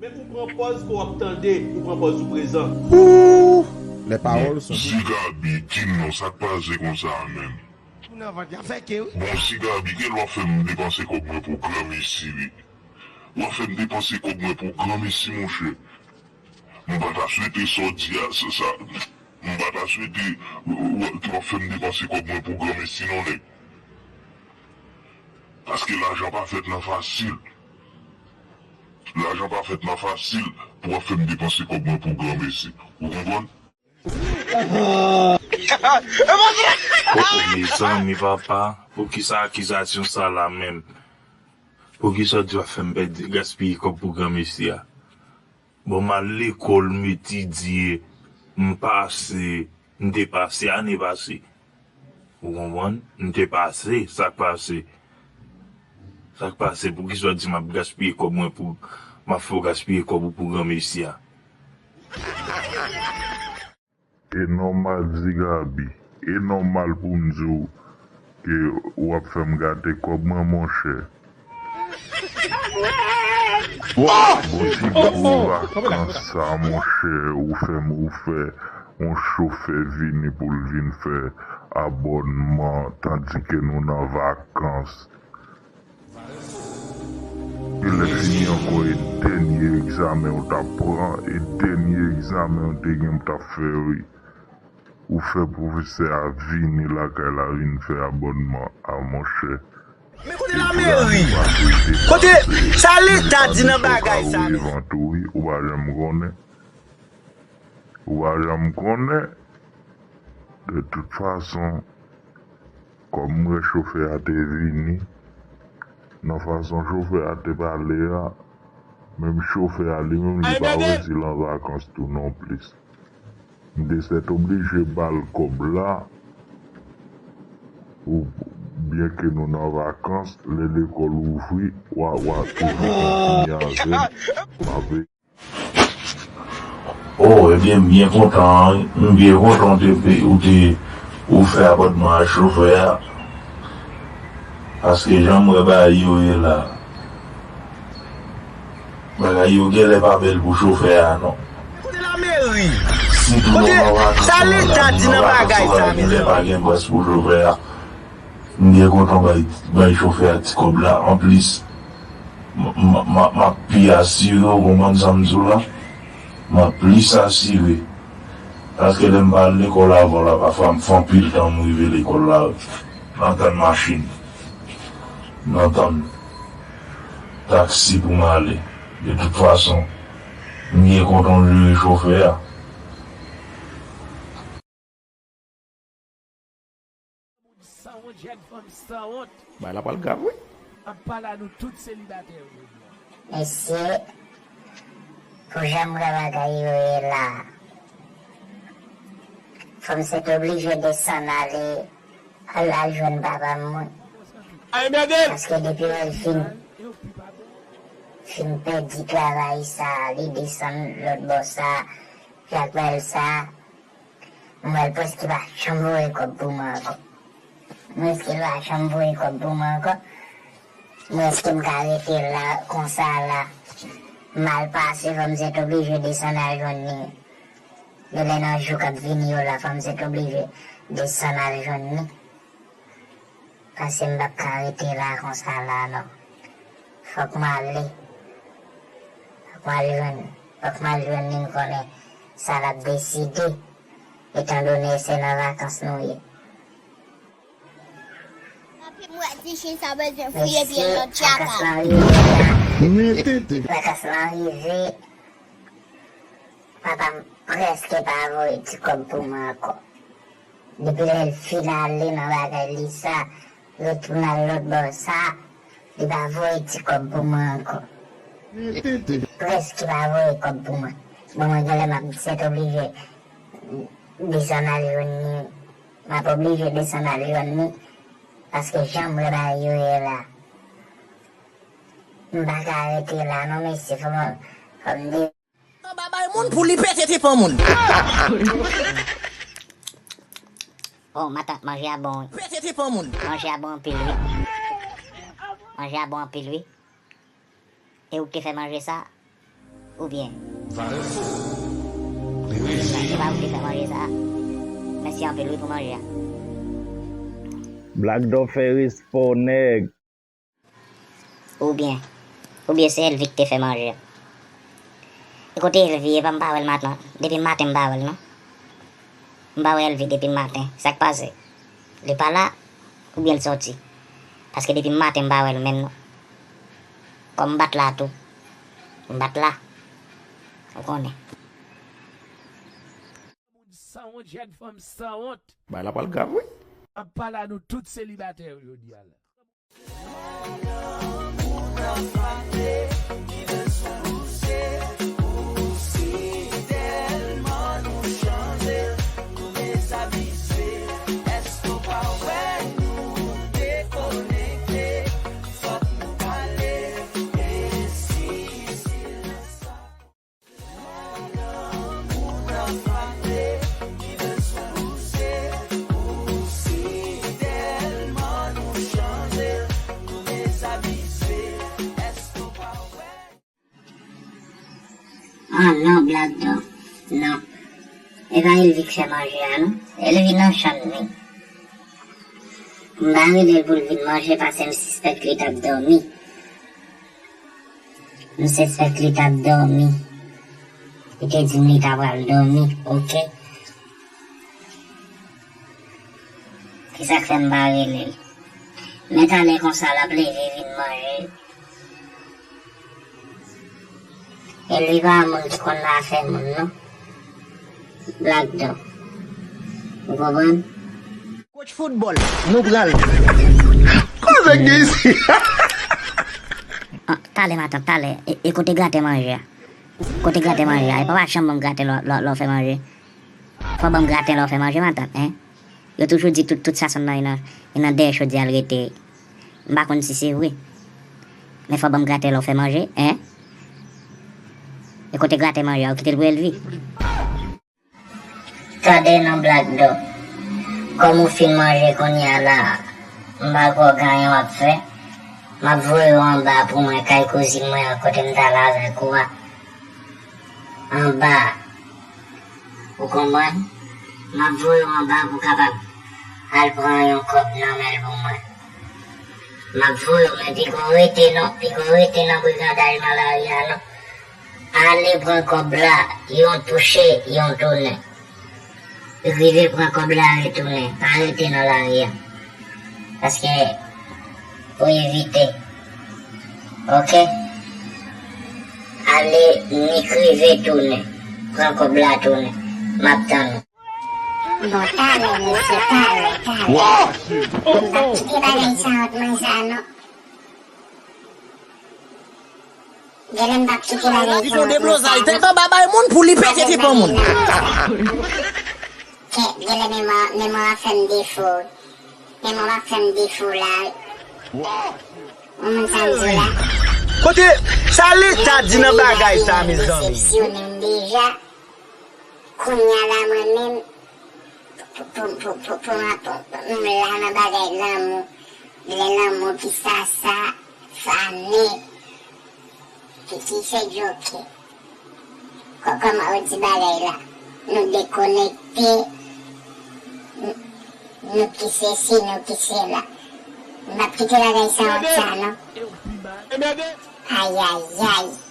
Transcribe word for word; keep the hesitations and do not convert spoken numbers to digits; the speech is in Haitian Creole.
Men ou pran pòz ke w ap tande, ou pran pòz ou prezan. Les paroles sont. Si Gaby, King non, sa k pase konsa menm? Moun nan vant, y ap fè ke wi. Bon, si Gaby, gen lè w ap fè m depanse kòb mwen pou granmesi, wi. W ap fè m depanse kòb mwen pou granmesi, monchè. M pa ta swete sa w di a, sa, sa. M pa ta swete w, w, w ap fè m depanse kòb mwen pou granmesi, non, nèg. Paske lajan pa fèt nan fasil. Lajan pa fèt nan fasil pou w ap fè m depanse kòb mwen pou granmesi. Ou konprann? Koko, mezanmi papa, poukisa akizasyon sa la menm? Poukisa w di w ap fè m pèdi, gaspiye kòb pou granmesi a? Bon, m al lekòl, m etidye, m pase, m te pase ane pase. Ou konprann? M te pase, sa k pase? Sa k pase? Poukisa w di m ap gaspiye kòb mwen pou, m ap fè w gaspiye kòb ou pou granmesi a? E nòmal, di Gaby, e nòmal pou m di w ke w ap fè m gate kòb mwen, monchè. Bon, ti gwo vakans sa, monchè, ou fè m, ou fè yon chofè vini pou l vin fè abònman, tandike nou nan vakans. E lè fini ankò, e dènye egzamen w t ap pran, e dènye egzamen w te gen pou w t ap fè, wi. Ou fè pwofesè a vini lakay la vin fè abònman a, monchè. Men kote lameri? Kote sa leta di nan bagay sa menm? Ou pa janm konnen. Ou pa janm konnen. De tout fason, kòm m wè chofè a te vini, nan fason chofè a te pale a, menm chofè a li menm li pa wè si l an vakans tou nonplis. M te sètoblije ba l kòb la, ou byenke nou nan vakans, lè lekòl ouvri, w a, w a toujou kontinye avè m. M ap Oh, ebyen, m byen kontan, wi. M byen kontan w te, ou te, ou fè abònman a chofè a. Paske jan m wè bagay yo ye la, bagay yo genlè pa bèl pou chofè a, non. Kote lameri? Sitou lè w nan vakans, lè w nan vakans, genlè pa gen bwès pou chofè a. M byen kontan bay, bay chofè a ti kòb la. Anplis, m, m, m, m ap pi asire, w konprann sa m di w la? M ap plis asire. Paske lè m pa al lekòl avè w la, pafwa m fè anpil tan m rive lekòl la, nan tann machin, nan tann taksi pou m ale. De tout fason, m byen kontan w jere chofè a. Sanwont, jèn fanm sanwont. Bagay la pral grav wi. M ap pale a nou tout selibatè yo jodi a. Mesye, pou jan m wè bagay yo ye la, fò m sètoblije desann ale, al, al jwenn papa m wi. Paske depi lè l fin, fin pèdi travay sa, li desann lòt bò sa, Jakmèl sa, M wè l prèske pa janm voye kòb pou mwen ankò. M riske l pa janm voye kòb pou mwen ankò. M riske m ka rete la konsa la. M al pase, fò m sètoblije desann al jwenn li. Genlè nan jou k ap vini yo la, fò m sètoblije desann al jwenn li. Paske m p ap ka rete la konsa la non. Fòk m ale. Fòk m al jwenn, fòk m al jwenn li, m konnen sa l ap deside, etandone se nan vakans nou ye. Mesye, vakans lan rive la. Vakans lan rive. Papa m prèske pa voye ti kòb pou mwen ankò. Depi lè l fin ale nan bagay li sa, retounen al lòt bò sa, li pa voye ti kòb pou mwen ankò. Prèske pa voye kòb pou mwen. Bon, mwen genlè m ap sètoblije desann al jwenn li. M ap oblije desann al jwenn li. Paske jan m wè bagay yo ye la, m pa ka rete la non mesye, fò m, fò m de. Anba bay moun pou li pete tip an moun. Oh, matant, manje a bon wi. Pete tip an moun. Manje a bon anpil wi. Manje a bon anpil wi. E ou k te fè manje sa? Oubyen? Valè fo. Li rejwi. Yo pa oblije fè manje sa. Mèsi anpil wi pou manje a. Black Dog fè respè nèg. Oubyen, oubyen se Elvi ki te fè manje a. E kote Elvi ye, pa m pa wè l maten. Depi maten m pa wè l non. M pa wè Elvi depi maten. Sa k pase? Li pa la? Oubyen l sòti? Paske depi maten m pa wè l menm non. Kòm m pa t la tou. M pa t la. Ou konnen. Moun sanwont, jèn fanm sanwont. Bagay la pral grav wi. Ap pale a nou tout selibatè yo jodi a la. Ah non, Black Dog. Non. E pa Elvi k fè manje a non. Elvi nan chanm li. M pa rele l pou l vin manje paske m sispèk li t ap dòmi. M sispèk li t ap dòmi. Li te di m li ta pral dòmi, oke. Se sa k fè m pa rele l. Men talè konsa l ap leve vin manje. Elvi pa moun ki konn afè moun non. Black Dog. Ou konprann? Coach foutbòl, nou pran l. Koze k gen isi? Ah, talè matant, talè. E, e kote gratè manje a? Kote gratè manje a? E pa pa chanm ban m gratè lè w fè manje. Fò ban m graten lè w fè manje matant, en. Yo toujou di tout, tout sasonn nan e nan, e nan dèyè chodyè a l rete. M pa konn si se vre. Men fò ban m graten lè w fè manje, en. E kote graten manje a, ou kite l pou Elvi? Tande non Black Dog. Kòm ou fin manje kounye a la, m pa kwè w gen anyen w ap fè. M ap voye w anba pou mwen kay kouzin mwen an kote m t al avèk ou a. Anba. Ou konprann? M ap voye w anba pou w kapab al pran yon kòb nan men l pou mwen. M ap voye w, men piko w rete non, piko w rete nan brigandaj nan lari a non. Ale pran kòb la, yon touche, yon tounen. Rive pran kòb la retounen, pa rete nan lari a. Paske pou evite. Oke? Ale nik rive tounen. Pran kòb la tounen. M ap tann ou. Bon, talè, mesye, talè, talè. M p ap kite bagay sanwont mwen sa non. Genlè m p ap kite bagay sanwont mwen sa non. Tèt anba bay moun pou li pete tèt yon moun. Kèt, genlè memwa, memwa ap fè m defo. Memwa ap fè m defo la. Ou konprann sa m di w la? Kote sa leta di nan bagay sa, mezanmi? Desepsyonnen m deja. Kounye a la, mwen menm, pou, pou, pou, pou, pou, pou, m la nan bagay lanmou. Lè lanmou ki sa sa, fane. Ki, ki se djoke. Kò-, kòman ou di bagay la? Nou dekonekte. Nou, nou ki sesi, nou ki sela. M p ap kite bagay sanwont sa non. Ayayay.